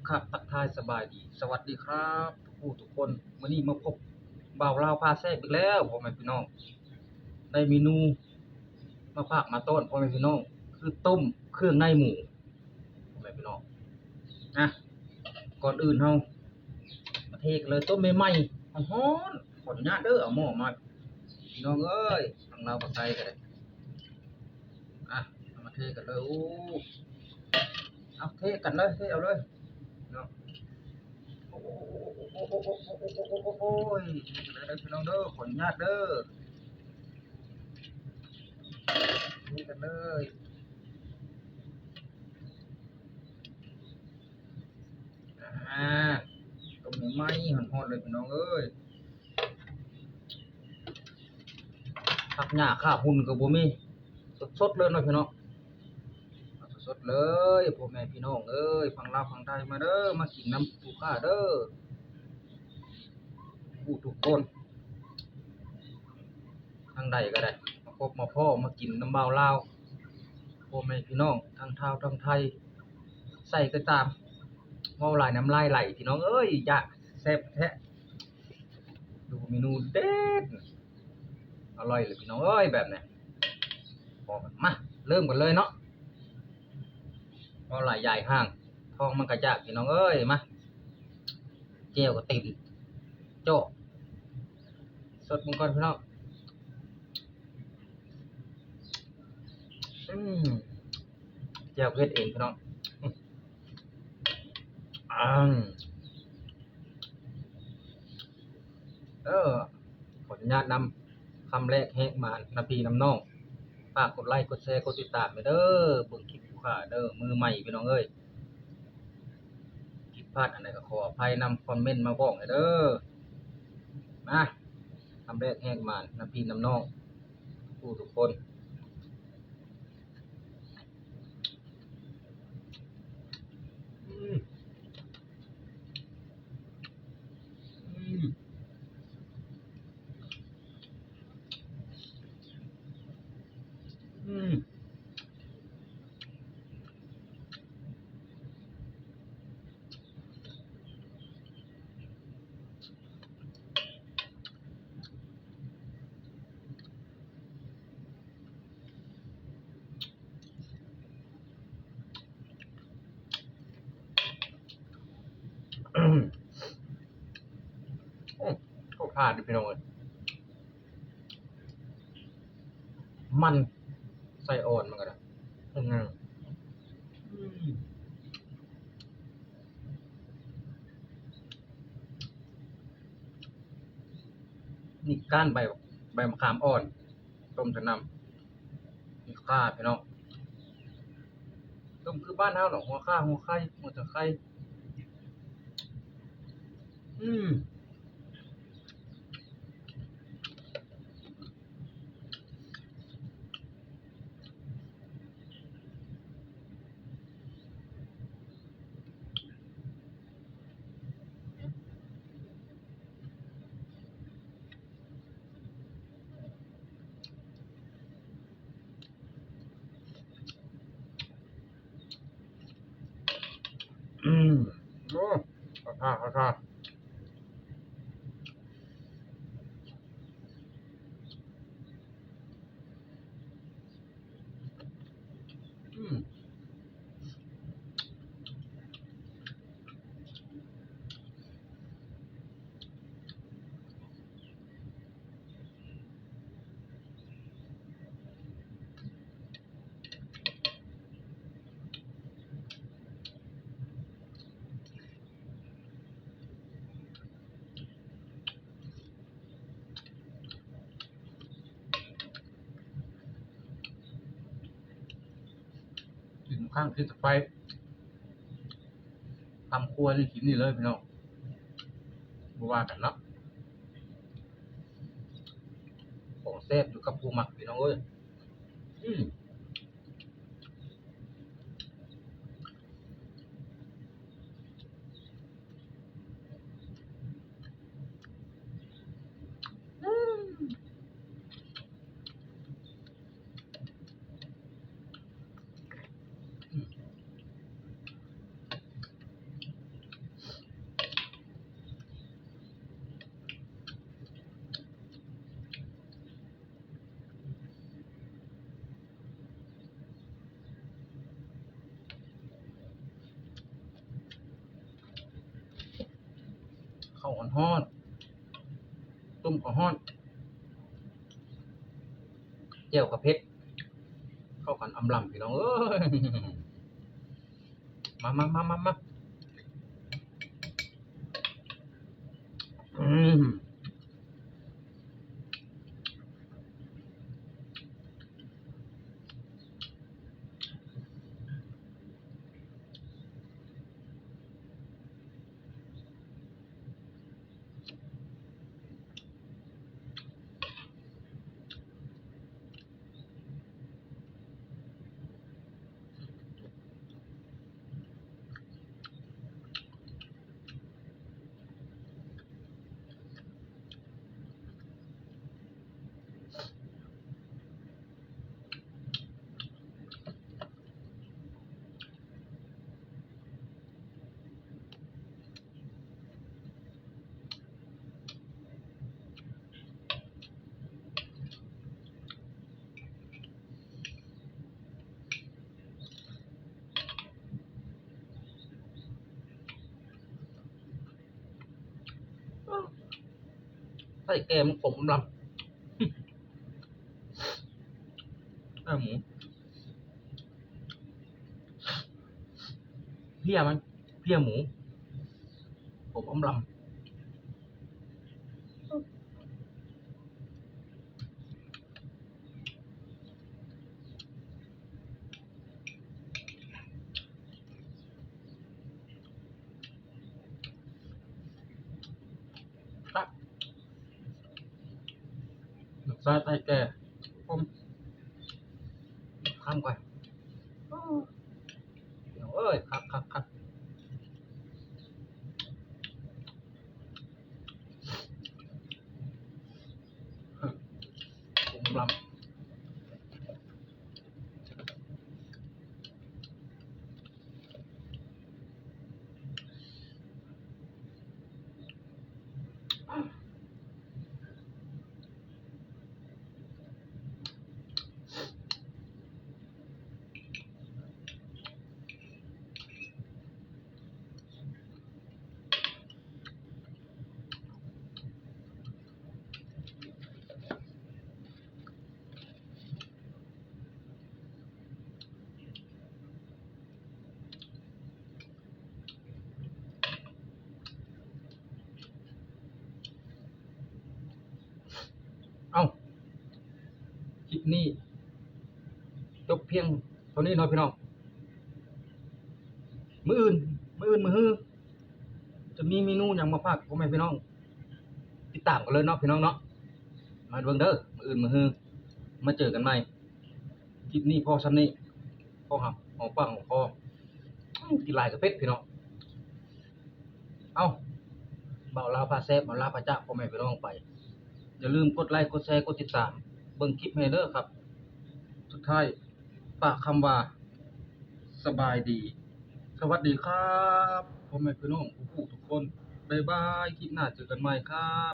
ຄັບ ທັກທາຍສະບາຍດີ ສະຫວັດດີຄັບ ທຸກຜູ້ທຸກຄົນ. ມື້ນີ້ມາພົບບ່າວລາວພາແຊບອີກແລ້ວ ພໍ່ແມ່ພີ່ນ້ອງ, ໄດ້ເມນູມາຝາກມາຕ້ອນພໍ່ແມ່ພີ່ນ້ອງ ຄືຕົ້ມເຄື່ອງໃນໝູ ພໍ່ແມ່ພີ່ນ້ອງ. ອ່ະ ກ່ອນອື່ນເຮົາມາເທກັນເລີຍ ຕົ້ມໃໝ່ໆ ຮ້ອນໆ ຂໍອະນຸຍາດເດີ ເອົາໝໍ້ມາ ພີ່ນ້ອງເອີຍ ທາງລາວກໍໃສ່ກໍໄດ້. ອ່ະ ເອົາມາເທກັນເລີຍ. ໂອ້ ເອົາເທກັນເລີຍ ເທເອົາເລີຍເນາະ. ໂອ້ຍ ເທກັນເລີຍເດີ ພີ່ນ້ອງເດີ ຂໍອະນຸຍາດເດີ ເທກັນເລີຍ. ອ່າ ຕົ້ມໃໝ່ໆ ຮ້ອນໆ ເລີຍ ພີ່ນ້ອງເອີຍ. ຜັກຫຍ້າຂ້າຫຸ່ນກໍບໍ່ມີ ສົດໆ ເລີຍເນາະ ພີ່ນ້ອງ ສົດໆ ເລີຍ. ພໍ່ແມ່ພີ່ນ້ອງເອີຍ ຝັ່ງລາວຝັ່ງໄທ ມາເດີ ມາກິນນຳຜູ້ຂ້າເດີ ທຸກຜູ້ທຸກຄົນ. ທາງໃດກໍໄດ້ ມາພົບມາພໍ້ມາກິນນຳບ່າວລາວ ພໍ່ແມ່ພີ່ນ້ອງ ທັງລາວທັງໄທ ໃສກໍຕາມ. ເວົ້າຫຼາຍນ້ຳລາຍໄຫຼ ພີ່ນ້ອງເອີຍ ຢາກແຊບແທ້. ດູເມນູເດັດ ອະລ່ອຍເລີຍ ພີ່ນ້ອງເອີຍ ແບບນີ້. ມາເລີ່ມກັນເລີຍເນາະ. ເວົ້າຫຼາຍຢາຍຫ່າງ ທ້ອງມັນກະຢາກ ພີ່ນ້ອງເອີຍ. ມາ ແຈ່ວກໍເຕັມຈອກ ສົດມັນກ່ອນ ພີ່ນ້ອງ. ອືມ ແຈ່ວເຮັດເອງ ພີ່ນ້ອງ. ອືມ ອາ ເອີ ຂໍອະນຸຍາດນຳ ຄຳແລກແຮກມານ ນຳພີ່ນຳນ້ອງ. ຝາກກົດໄລ ກົດແຊ ກົດຕິດຕາມແດ່ເດີ ເບິ່ງຄລິບຜູ້ຂ້າເດີ ມືໃໝ່ ພີ່ນ້ອງເອີຍ. ຜິດພາດອັນໃດກໍຂໍອະໄພນຳ ຄອມເມັນມາບອກແດ່ເດີ. ມາ ຄຳແລກແຮກມານ ນຳພີ່ນຳນ້ອງ ທຸກຜູ້ທຸກຄົນ. ອືມ ອືມ ອືມ. ໂອ້ ກໍຜ່ານເດີພີ່ນ້ອງເອີຍ. ມັນ ໄສ້ອ່ອນມັນກໍໄດ້ ອືມ ອືມ. ນີ້ກ້ານໃບ ໃບມະຂາມອ່ອນ ຕົ້ມໃສ່ນ້ຳ ມີຂ່າ ພີ່ນ້ອງ. ຕົ້ມຄືບ້ານເຮົາເນາະ ຫົວຂ່າ ຫົວໄຄ ຫົວຕະໄຄ. ອືມ. ອືມ ໂອ້ ເຂົ້າທ່າ ເຂົ້າທ່າ. ອືມ. ກິນຂ້າງກິນສະໄປ ຕຳຄົວນີ້ກິນນີ້ເລີຍພີ່ນ້ອງ ບໍ່ວ່າກັນເນາະ. ຂອງແຊບຢູ່ກັບຜູ້ມັກ ພີ່ນ້ອງເອີຍ. ອືມ. ອືມ. ເຂົ້າຮ້ອນໆ ຕົ້ມກໍຮ້ອນ ແຈ່ວກໍເຜັດ ເຂົ້າກັນອຳລຳ ພີ່ນ້ອງເອີຍ. ມາ ມາ ມາ ມາ ມາ ອືມ. ໃສ່ແກງມັນຂົມອຳລຳ ແກງໝູ ເພຍມັນ ເພຍໝູ ຂົມອຳລຳ. ຄັກ ລູກຊາຍໃຕ້ແກ່ຜົມ ຄຳກ່ອນ ໂອ້ ພີ່ນ້ອງເອີຍ ຄັກໆໆ ກົມລຳ. ເອົ້າ ຄລິບນີ້ຈົບພຽງເທົ່ານີ້ເນາະພີ່ນ້ອງ. ມື້ອື່ນ ມື້ອື່ນມື້ຮື ຈະມີເມນູຫຍັງມາຝາກພໍ່ແມ່ພີ່ນ້ອງ ຕິດຕາມກັນເລີຍເນາະພີ່ນ້ອງເນາະ. ມາເບິ່ງເດີ ມື້ອື່ນມື້ຮືມາເຈີກັນໃໝ່. ຄລິບນີ້ພໍສ່ຳນີ້ ພໍຫອມປາກຫອມຄໍ. ກິນຫຼາຍກໍເຜັດພີ່ນ້ອງ. ເອົ້າ ບ່າວລາວພາແຊບ ບ່າວລາວພາຈາກພໍ່ແມ່ພີ່ນ້ອງໄປ. ຢ່າລືມກົດໄລ ກົດແຊ ກົດຕິດຕາມເບິ່ງຄລິບໃຫ້ເດີຄັບ. ສຸດທ້າຍ ຝາກຄຳວ່າ ສະບາຍດີ ສະຫວັດດີຄັບ ພໍ່ແມ່ພີ່ນ້ອງທຸກຜູ້ທຸກຄົນ. ບາຍບາຍ ຄລິບໜ້າເຈີກັນໃໝ່ຄັບ.